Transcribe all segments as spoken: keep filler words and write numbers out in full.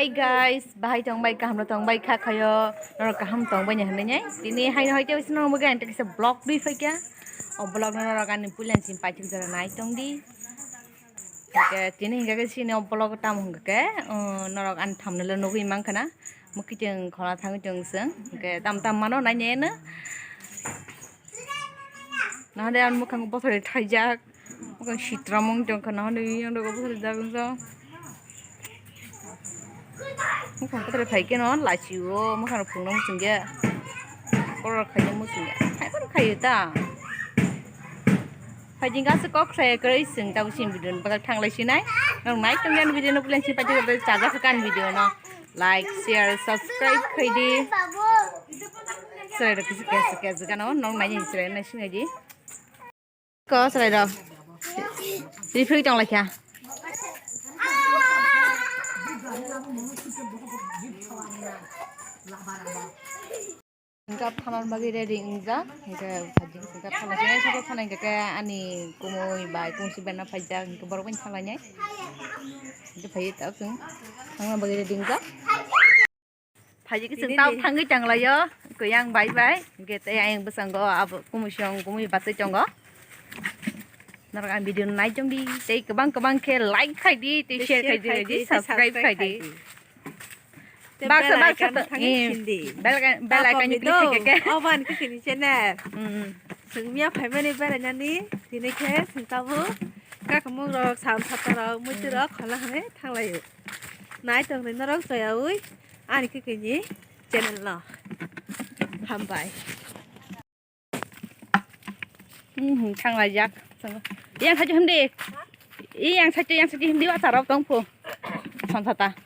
Hey guys, bahai tongbai, kaham no tongbai kha khayo, norok kaham tongbai ni hinwi nai. Tini hai hai tei sino mo gan tei vlog dui phaikya. O vlog no norok ani puilan sin paithak jora nai tong di. Oke, tini hingke sini o vlog tam hingke, o norok ani thumbnail o nugui mankha na. Mukiteng khona thangwi tong seng. Oke, tam tam mano nai ne na. Nahade ani mukhang bosori thaijak. Mukhang sitramung tongkha, nahade yang dogo bosori jak wngkha. Mukhang kotor phaikhe no lachi o, mukhang phungno muchungya. Kotor khaikhe muchungya. Hai kotor khayo ta. Phaijing gasa kok saya kwrwi sing tabo sini video ni bagwi thanglai sinai. Nang nai tongya video no pulen si paijak chajak kan video no. Like, share, subscribe khaidi. Chwrai rok kisa kisa kisa gana o, nong nai ni chwrai nai sinai di. Ko chwrai rok. Rifrwi tong lai kha. Hingke phanar bagwi ready wngjak, hingke phaijak, hingke phanar bagwi ready wngjak, hingke ani kumui bai kumui si bana phaijak, hingke borok bai thanglainai, hingke phaiwi tabuk chwng thangna bagwi ready wngjak. Phaijak chwng tabuk thangwi tanglaio, kwya ang bai bai, hingke tei ayang bwskango abo kumui song kumui bachai tongo. Norok ang video no nai tongdi, tei kwbang kwbang khe like khaidi, tei share khaidi, tei subscribe khaidi. Baksa baksa to, eh, bell icon, bell icon ni click khaikhe. Obo ani khe chini channel. Mm. Chwng miya phaimani berainani, tini khe chwng tabuk kakamung rok, sam sata rok, muitu rok, khwlai hwnwi thanglaio. Nai tongdi norok joyaui ani khe chini channel no. Hambai. Hmm, thanglaijak. Yang sachu himdi. I yang sachu, yang sachu himdi wa charok tongphu. Sansata.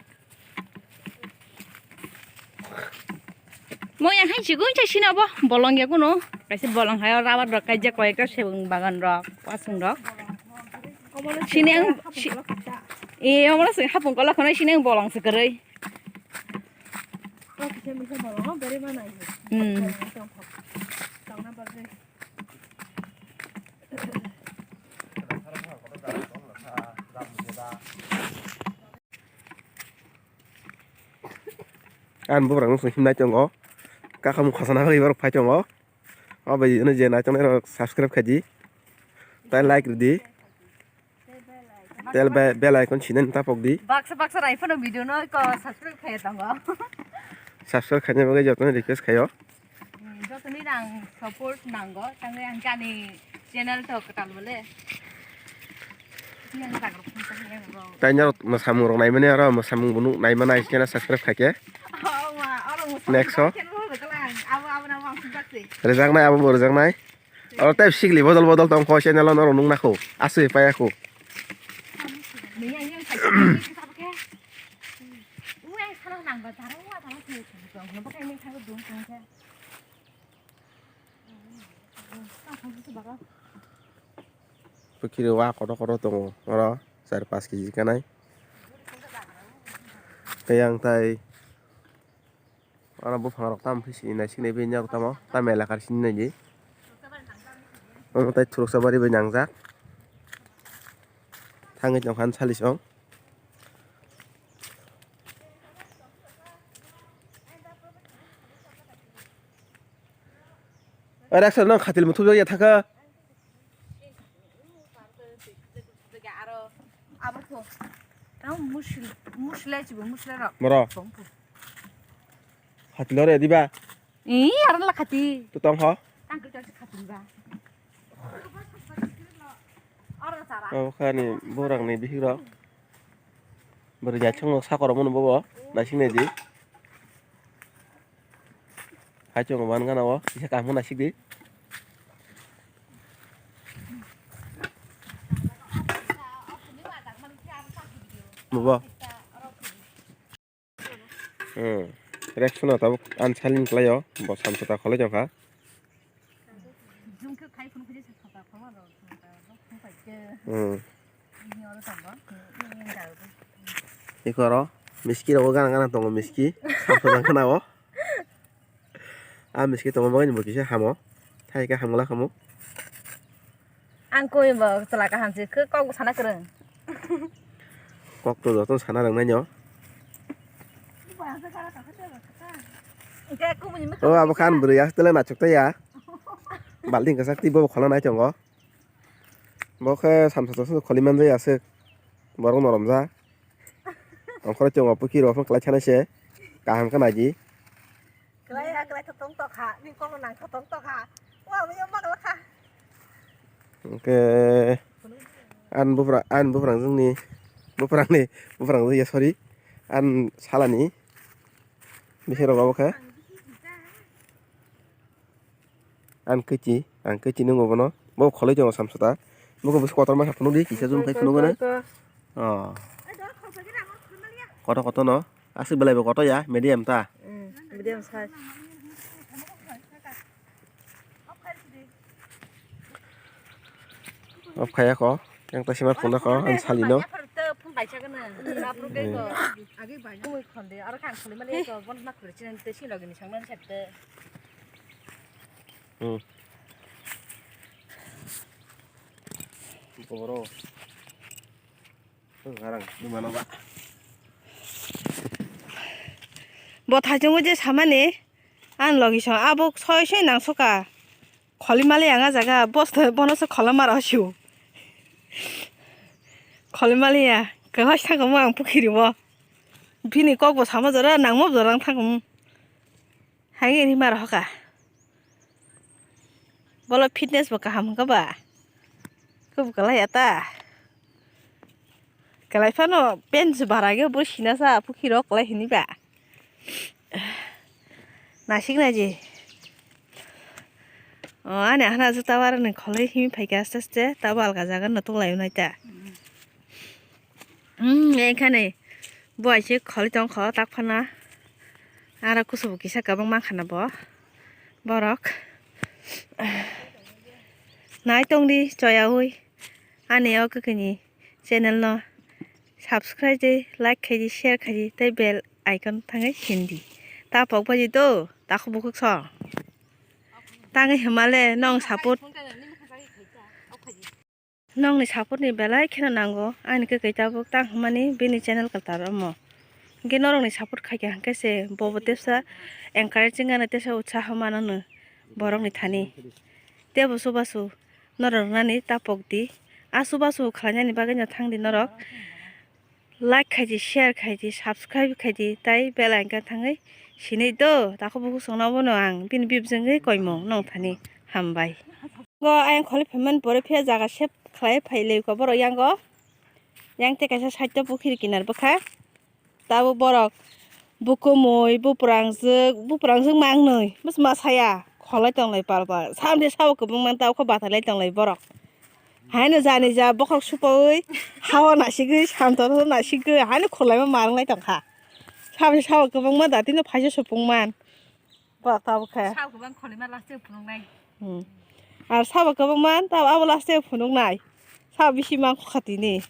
Mo yang hai sigun chai sina bo bolong ya kuno. Kaisa bolong hai rabar rok kaijak koi ekta sebung bagan rok, wasung rok. Sini ang si-, eh, omo sing hapung kolok kono sini ang bolong sekeroi. Hmm. Ang bubrang nung himnai tongo, kakam khosana bagwi borok phai tongo. O bai, ino je nai tongnai rok subscribe khaidi, tai like ridi. Tel be-, bell icon sinani tapok di. Baksa baksa rai phano video no ko subscribe khai tongo. Subscribe khaina bagwi jotono request khayo. Hmm, jotoni nang support nango, tangwi ang kani channel to kwtal bole. Yang jagrok phunsa yang ro. Tai nyaro mwsamung rok naimani aro mwsamung bunu naimani channel subscribe khaikhe. Oh, ma, oro mwsamung next ho. Channel ro kalang. Abo, abo na mwsamung bakse. Rejaknai abo bo rejaknai. Oro tei sikli bodol bodol tong kho, channel o norok nukna kho. Aswi paya kho. Pukhiri wa kotor kotor tongo oro, char pas keji kanai. Tei ang tai Oro buphang rok tamo khe sini nai sini bai nw tamo tamo elakar sini nai di. Omo tai thuruksa bari bai nangjak. Thangwi tongkha salisong. Oi, raksa nang khatil muthubjak ya thaka. Abo kho. Tamo musil, musle chibo, musle rok. Moro. Bongkho. Khati lore diba? Ih, aro la khati. Tu tong ho? Tang kri tong khati ba. Aro tara. Abo khani borok ni bihik rok. Bwrwi ya chwng sakoro mano bobo. Naising nai di. Hai chwng man gana o, kisa kaham nai sik di. Bobo. Hmm. Rek suna tabuk an salin khlai o, bo samsata kholai jokha. Hmm. Iko aro miski rogo gana gana tongo miski. Samsung nang khana o. A miski tongo bagwi ni bo kisa hamo. Thai khe hamgwlak hamo. Ang koi bo chwla kaham se khe kok bo sana kwrwng. Kok to joto sana rwng nai no. O abo khan bwrwi aswk tele naithok tei ya. Balting kwchak twi bo khwlana nai tongo. Bo khe samsa samsa kholi manjai aswk. Borok noromjak. Ongkhorwi tongo pukhirok phano kwlai thani se. Kaham khe naidi. Kwlai ha, kwlai thotong tokha. Ni kokno nang thotong tokha. Wa, wa, ya, magla kha. Hwnkhe, ani buphra-, ani buphrang jwngni, buphrangni, buphrang jwngya, sorry. Ani salani. Bisi rok abo khe. Ang kwchi, ang kwchi nungo bono. Bo kholoi tongo samsota. Bo khe bwswk kotorma khe phunukdi, kisa zoom khai phunukgo na. Oh. Kotor kotor no. Aswk belai bo kotor ya, medium ta. Mm, medium size. Off khaya ko, yang ta sima phone ko, ang sali no. Hmm. Boro. Ngarang, nung mano ba. Bo thaichungo je samani, ang logi song, abo soi soi nang soka. Kholi mali ang a jaga, bosta bono se khola mara sio. Kholi mali ya, kehoi saka mo ang pukhiri bo. Bini kok bo sama jora, nang mo jora ang thang mo. Hai ri mara hoka. Bolo fitness bo kaham hwnkha ba? Kebo kwlai ya ta? Kwlai phano pant se bara khe bo sina sa pukhirok kwlai hini ba? Nasik naji. O ani ahna juta warani kholoi himi phaikha aste aste, tabo alga jaga no tuklai nai ta. Hmm, ekhane bo aise kholi tongkho tak phana. Aro kusubo kisa kwbang mankha na bo borok. Nai tongdi choyaui ani o kwkani channel no subscribe di, like khaidi, share khaidi tei bell icon thangwi sindi. Ta pok baji do, ta khubukhuk song. Tangwi himale nong support. Nokni support ni belai kheno nango, ani khe kaitabuk tang hwnmani bini channel kwtal omo. Hinkhe norokni support khaikha hinkhe se bobo tepsa encouraging ano tepsa utsaho mano borokni thani. Tebo chubachu norok rwnani tapok di. A chubachu khlainani bagwino thangdi norok. Like khaidi, share khaidi, subscribe khaidi, tai bell icon thangwi sinwi do. Takhuk bukhuk songno bono ang bini bibjwngwi koimung nong thani hambai. Go ayang kholi phaimani pore phiya jaga sep khlai phai le ko borok yango. Yang te kaisa side o pukhiri kinar bwkha. Tabo borok bukumui, buprangjwk, buprangjwk mangnwi bwsma saya kholai tonglai pal pal. Samde sabo kwbangma tabo khe bathai lai tonglai borok. Haino jani ja bokhok supaui, hawa nasigwi, samtoro nasigwi, haino khulaima marwng lai tongkha. Saboni sabo kwbangma da tino phaisa supungman. Borok tabuk khe. Sabo kwbang kholaima last o phunuknai. Hmm. Ar sabo kwbangman, tabo abo last o phunuknai. Sabo bisi mangkha tini.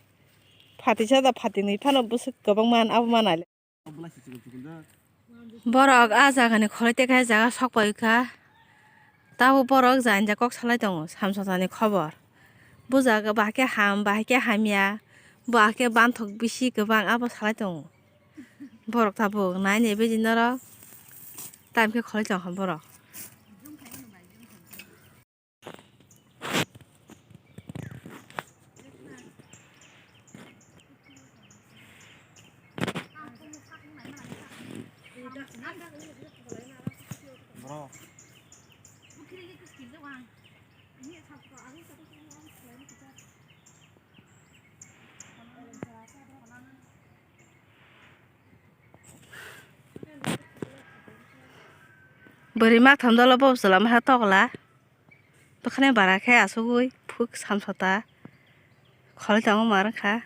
Phatisa da phatinwi phano bwswk kwbangman abo manai. Borok a jagani khwlai tei khe jaga sok pai kha. Tabuk borok jani ja kok salai tongo, samsokjani khobor. Bo jaga bahai khe ham, bahai khe hamya, bo ahai khe banthok bisi kwbang abo salai tongo. Borok tabuk naini bini norok tam khe khwlai tongkha borok. Bwrwi maktham dolo bo chwla maha tokla. Bwkhani bara khe asugwi phuk samsota kholi tongo ma rwkha.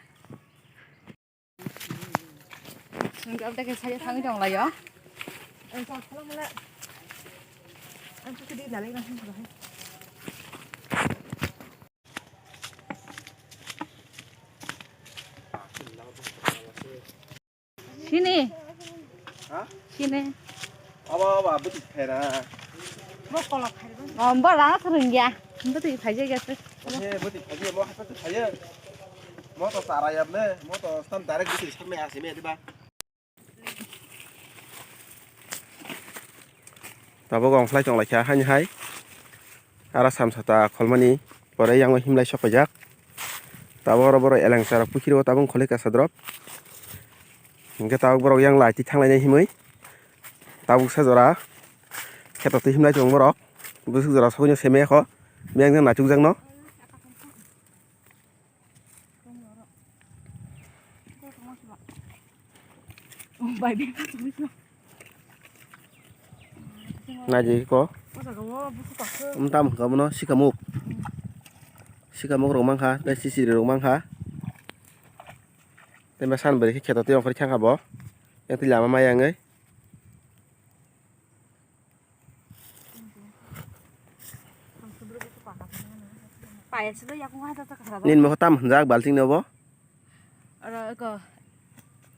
Ang khe abdai khe saya thangwi tong laio. Ang khe di nalai na. Sini. Ha? Sini. Aba, aba, bwtwi phaira. Bo kolok khairok. Oh, bo rana thwrwngya. Bwtwi phaijak ya se. He, bwtwi phaijak, mo hasa tu phaiya. Mo to sara ya ble, mo to stam direct bwtwi samya asime diba. Tabuk ongkhlai tonglaikha haini hai. Aro samsata kholmani pore yango himlai sok paijak. Tabuk oro borok elengsa rok pukhiri o tabuk kholwi kasa drop. Hinkhe tabuk borok yang lai twi thanglainai himwi. Tabuk sa jora kheto twi himlai tongo borok. Bwswk jora sogwino seme kho. Biyang jang nachukjakno. Naidi ko. Wng tamo hwnkha bono sikamuk. Sikamuk rok mankha, tei sisiri rok mankha. Tei ma san bwrwi khe kheto twi ongkhorwi thangkha bo. Yang twi lama ma yangwi. Nini mokho tam hwnjak balting ni obo? Oro eko.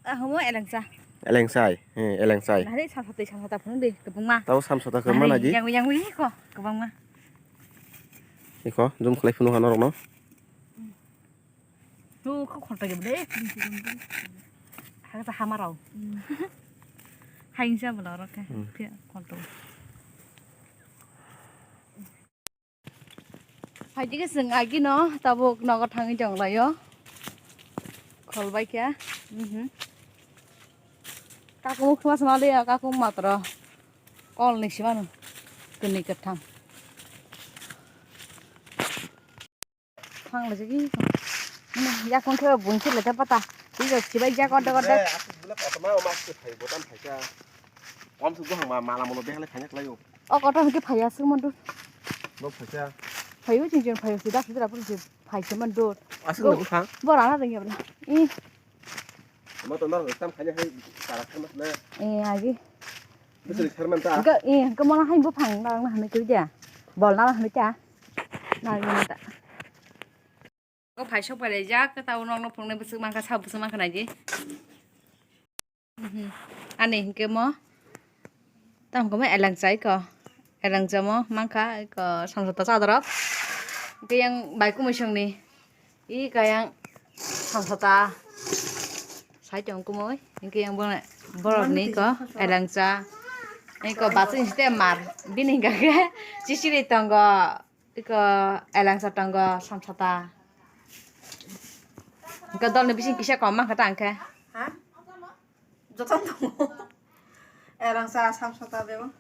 Ah, homo elengsa. Elengsai, he, elengsai. Nahari samsatwi samsata phunuk di, kwbangma. Tabo samsata kwbangma naidi. Yang, yang, yang, iko, kwbangma. Iko, zoom khlai phunuk ano rokno. Hu, kok khonta ge bde. Hagsa hamarao. Hainsa bwla oro khe. Hmm. Phiya khonta. Phaidi khe chwng agino tabuk nogo thangwi tonglaio. Kholbai khe. Mhm. Kakung khma swnaliya, kakung matro. Kol ni simano. Kwnwi kwthang. Thang le jagi. Yakung khe bun chile ta pata. Tijo chibai jak odok odok. Bule, aku bule kotoma o mas ke phai, botam phai ka. Om su gohang ma, mala molo behale phai nak layo. O kotor hwnkhe phaiya swk mantun. Bo phaisa. Phaio chwng chwng phaio se dak se dak phai se mantun. Aswk no buphang. Bo rana rwngya bwla. I. Mo to nor tam khaina hai para kharma na. I agi. Bwswk sar man ta. Ga i ga mo na hai buphang na na hwnwi koi dia. Bol na hwnwi ta. Na ri ta. O phai sok phai laijak, tabo nokno phunuknai bwswk mankha, sabo bwswk mankha naidi. Mhm. Ani hinkhe mo, tamo hinkhe mo elengsa iko, elengsa mo mankha iko samsata chadorok. Hinkhe yang bai kumui songni, iko yang samsata sai tong kumui, hinkhe yang borokni iko elengsa, iko bachini site mar, bini hinkhe chisiri tongo. Iko elengsa tongo, samsata. Iko dolni bising kisa kom mankha ta angkhe. Ha? Joto tongo. Elengsa, samsata bebo.